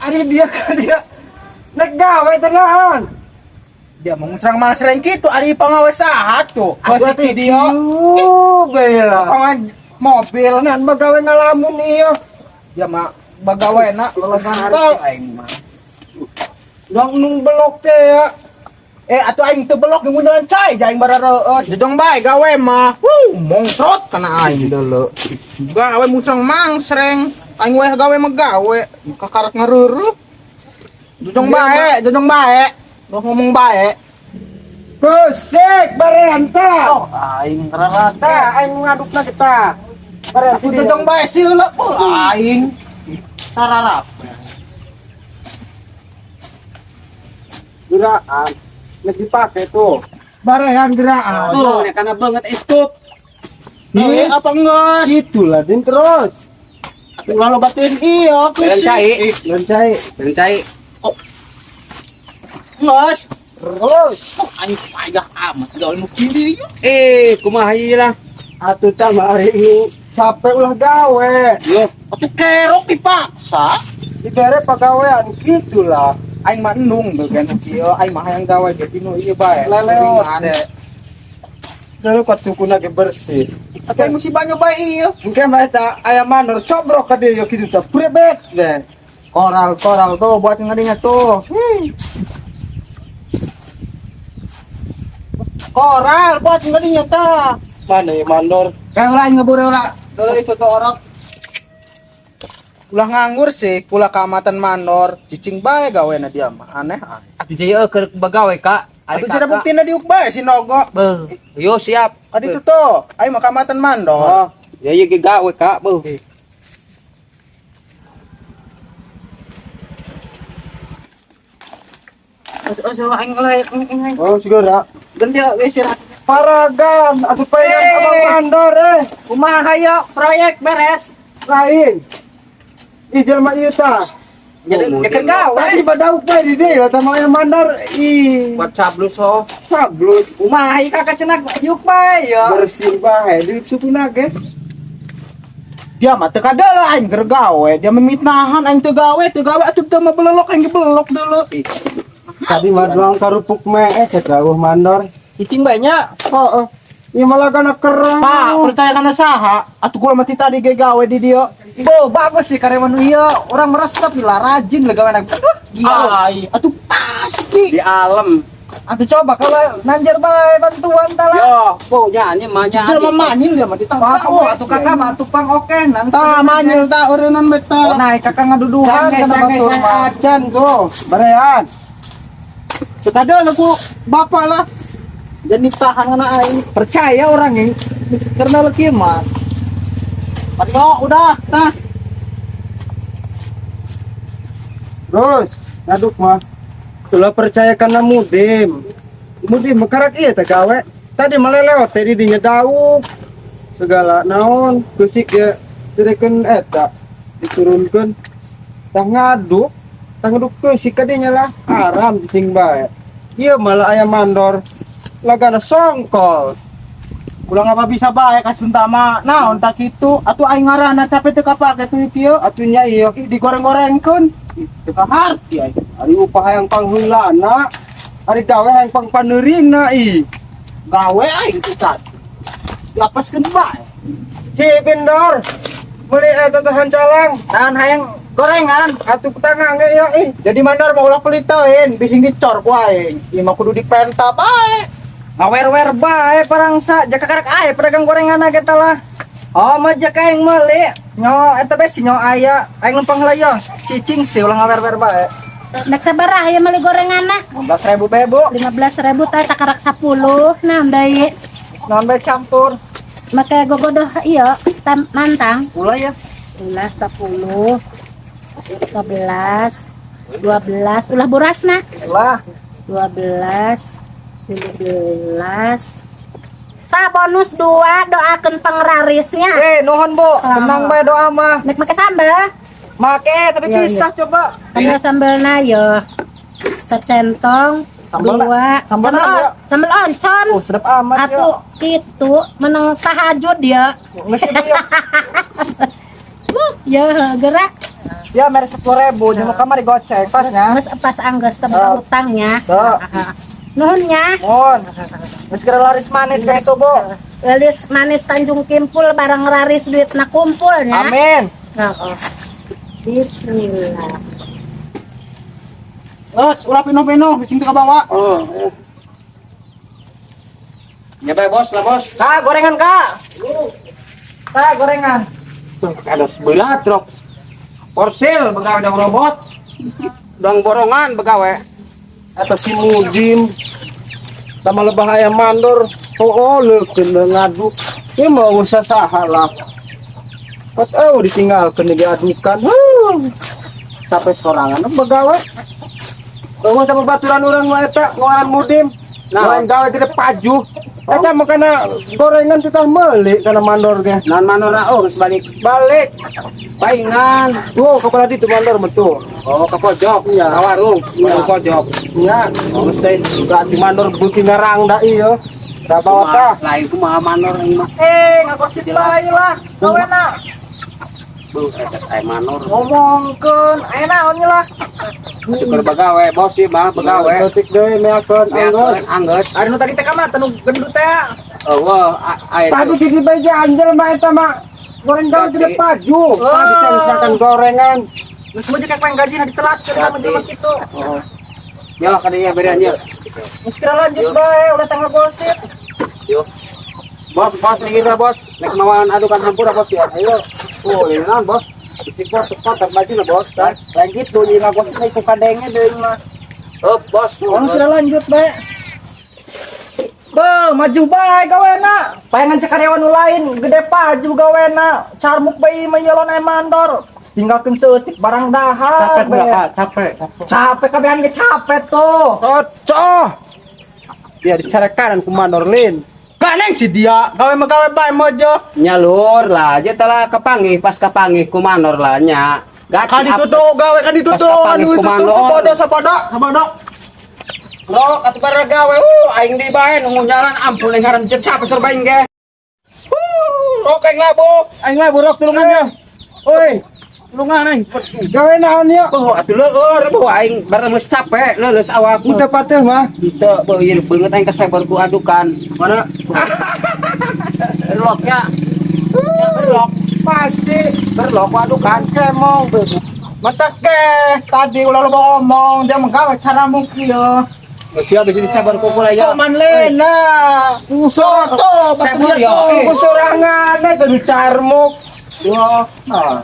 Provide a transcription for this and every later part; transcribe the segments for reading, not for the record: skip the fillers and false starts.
Ari dia kan dia nek gawe tenahan. Dia mau serang masreng gitu, ari pangawe saha tuh. Bos dia. Bela. Pangawe mobil Nan bagawe ngalamun iya. Dia mah bagawe na Lelegan aing mah. Dong nung belok teh ya. Eh atuh aing teu belok di jalan cai aing barareueus. Jejong bae gawe mah. Wuh, mongtrot kana aing deuleu. Gawe musrang mangsreng. Aing wae gawe mah gawe. Kakarak ngareureuh. Jejong bae, jejong bae. Lo ngomong bae. Kesek barenta. Oh, aing rarata. Tah aing ngadukna kita. Barenta. Aku jejong bae sih heula. Aing tararap. Geraan. Nek dipake tuh. Barehan geraan. Oh, Tuh, karena banget iskop. Eh, apa enggak? Itulah din terus. Ulah lo batin iya Jalan cai. Lencai. Jalan cai. Enggak. Terus. Oh, aing payah amat gawe nu kieu ieu. Eh, kumaha ieu lah. Atuh tah mah ari nu capek ulah gawe. Yo, Atuh kerok dipaksa. Dibere pagawean gitulah. Aing mah endung tuh kan kieu, aing mah hayang gawe jadi nu ieu bae. Leleot deh. Lalu kok sukuna ge bersih. Tapi aing mesti banyak bae ieu. Engke mah eta aya mandor cobrok ka dieu kitu teh brebet deh. Koral-koral tuh buat ngerinya tuh. Koral buat ngerinya tah. Mana ya mandor? Kayak ulah ngebur ulah. Dulu itu tuh orang. Ulah nganggur sih, kula kamatan mandor, cicing bae gawena dia mah aneh. Atuh jaya keur bagawe Kak. Atuh tidak buktina diuk bae si Nogo. Beuh. Yo siap. Adi itu tuh, aing mah kamatan mandor. Oh, ya ieu ge gawe Kak, beuh. Oh, segera. Ganti istirahat. Paragan atuh pengen abang mandor eh. Kumaha yo proyek beres. Lain. Ih jelema ieu tah. Jadi keur gawe. Tadi badauk bae di dieu lah tah aya mandor ih. Buat sablus ho. Sablus Kumaha ieu kakak cenah yuk bae yo. bersih bae di sukuna ge. Dia mah teu kadeuleung aing keur gawe, dia memitnahan aing teu gawe, teu gawe atuh teu mah belelok aing ge belelok deuleu. Ih, Tadi mah doang karupuk meh teh mandor. cicing bae nya. Heeh. Ieu malah kana kerang. Pak, percaya kana saha? Atuh kula mah ti tadi ge gawe di dieu. Bo, bagus sih karyawan ieu. Orang merasa tapi lah rajin lah gawe Aduh, gila. Ai, atuh pasti. Di alam. Atuh coba kalau nanjar bae bantuan tala. Yo, po nya nya mah nya. Jelema manyil dia mah ditangkap. Wah, atuh kakak mah atuh pang oke nang. Tah manyil tah eureunnan bae tah. Oh, nah, kakak ngaduduhan Sange kana sange batur sange mah. acan tuh. Barean. Teu kadeuleung ku bapak lah. Jadi tahan kana aing. Percaya orang yang karena leki mah. Patio udah tah. Terus ngaduk mah. Ulah percaya karena mudim. Mudim mekarak iya teh gawe. Tadi melelewat tadi dinya dauk. Segala naon kusik ge direkeun eta diturunkeun. Tah ngaduk, tah ngaduk keusik ka dinya lah. Aram cicing bae. Ieu malah aya mandor. Lagana songkol. Ulah ngapa bisa bae ka Suntama. Naon tak kitu? Atuh aing ngaranna capek teu kapake tuh kieu. Atunya iya. Ih, digoreng-gorengkeun. Ih, teu kaharti aing. Ari upah hayang pangheulana, ari gawe hayang pangpaneurina ih. Gawe aing teh tadi. Diapaskeun bae. Cibindor. Beli eta tahan calang. Tahan hayang gorengan. Atuh petangah ge ya ih. Jadi mandor mau ulah pelitoin, bising dicor ku aing. Ieu mah kudu dipenta bae. Ngawer-wer bae parangsa jaka karak ae pedagang gorengan ge lah. Oh, mah jaka aing meuli. Nyo eta bae si nyo aya, aing lempang heula yo. Cicing sih ulah ngawer-wer bae. Nek sabaraha ya meuli gorenganna? 15.000 bae, Bu. 15.000 teh takarak 10. Nah, deui. Naon bae campur. Make gogodoh ieu mantang. Ulah ya. Ulah 10. 11 12 ulah burasna. Ulah. 12 15. Ta bonus 2 doakeun pengrarisnya. Eh, nuhun, Bu. Tenang bae doa mah. Nek make sambel. Make tapi Iya, pisah coba. Sambel sambelna yo. Secentong Sambel dua. sambel sambel, ya? sambel oncom. Oh, sedap amat Atuh kitu meneng tahajud ya. Geus ya, Bu, ya. Ya gerak. Ya mere 10.000, jeung nu kamari goceng pasnya. Geus pas anggeus teu boga utangnya. Tuh. Nuhun nya. Mohon. Geus geura laris manis ka itu, Bu. Laris manis Tanjung Kimpul barang raris duitna kumpul nya. Amin. Heeh. Bismillah. Geus, ulah pinuh-pinuh, bising teu kabawa. Oh, ya. Ya bae bos lah bos. Kak, gorengan, Kak. Kak, gorengan. Ada sebelah truk. Porsil begawe dong robot. Dong borongan begawe. Atau si Mudim sama lebah ayam mandor. Oh, leukeun ngaduk. Ini mau usah saha lah. Kot oh ditinggalkeun diadukan. Huh. Sampai sorangan begawe. Eueuh sama baturan urang mah eta ngaran Mudim. Nah, gawe gede pajuh. Eta mah kana gorengan teh meuli kana mandor ge. Non manor oh geus balik. Balik. Paingan. Wow, kepala itu mandor betul. Oh, ke pojok. Iya. Ke warung. Iya. Warung pojok. Iya. Oh, geus teh. Berarti mandor beuki ngarang da ieu. Da bawa tah. Lain kumaha manor aing mah. Eh, ngagosip bae lah. Gawena. Beuh, eta aya manor. Ngomongkeun, aya naon lah. Atuh keur begawe bos ieu mah begawe. Ketik deui meakeun anggeus. Beakeun anggeus. Ari nu tadi teh ka mah nu gendut teh. Eueuh, aya Tadi di beja anjel mah eta mah goreng gawe gede paju. Tadi saya misalkan gorengan. Geus mah jeung pengen gaji ditelatkeun ka jelema kitu. Oh. Yo ka dieu berean yo. Geus kira lanjut bae ulah tanggal gosip. Yo. Bos, bos minggir lah bos. Nek mawaan adukan hampura bos ya. Ayo. Oh, ini naon bos? Bisi kuat tepat maju lah bos. Lain gitu ieu bos teh ku kadenge deui mah. Oh, bos. Oh, sudah lanjut bae. Be, maju bae gawena. Payangan cek karyawan nu lain, gede paju gawena. Carmuk bae mah yelon aya mandor. Tinggalkeun seutik barang dahar. Capek enggak, Capek. Capek kabehan ge capek tuh. Cocok. Biar dicarekan ku mandor lin. Ganeng si dia, gawe mah gawe bae mojo. Nyalur lah, aja telah kepanggih pas kepanggih ku manor lah nya. Gak Kan ditutup gawe kan ditutup, Pas kan kapanggih ku ditutup manor. sabodo sabodo sabodo. Rok atuh bara gawe, aing di bae nunggu jalan ampun aing haram capek serba aing ge. Rok aing labu. Aing lah buruk tulungan ya. Oi, Tulungan aing. gawe naon ya? Beuh atuh leueur, beuh aing bareng geus capek leuleus awak. Udah pateh mah. Teu beuh ieu beungeut aing kasebar ku adukan. Mana? Berlok ya. Ya berlok, Pasti berlok ku adukan. kemong beuh. Mata ke tadi ulah loba omong dia menggawe cara mungkin ya. Siap bisa disebar ku kula ya. Kok man lena. Soto batu Sebur dia ya, tuh. eh. Ku sorangan eta dicarmuk. Wah, nah.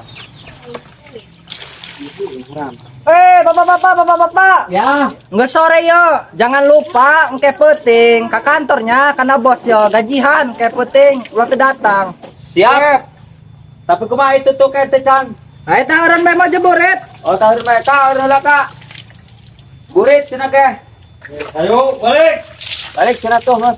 Eh, bapak-bapak, bapak-bapak. Ya. Nggak sore yo, jangan lupa engke penting ke kantornya karena bos yo gajian engke penting ulah teu datang. Siap. Tapi kumaha itu tuh kayak teh Chan? Ayo tahuran bae mah jeboret. Oh, tahun mereka, tahun lah kak. Burit, cina ke. Ayo, balik. Balik, cina tuh, mas.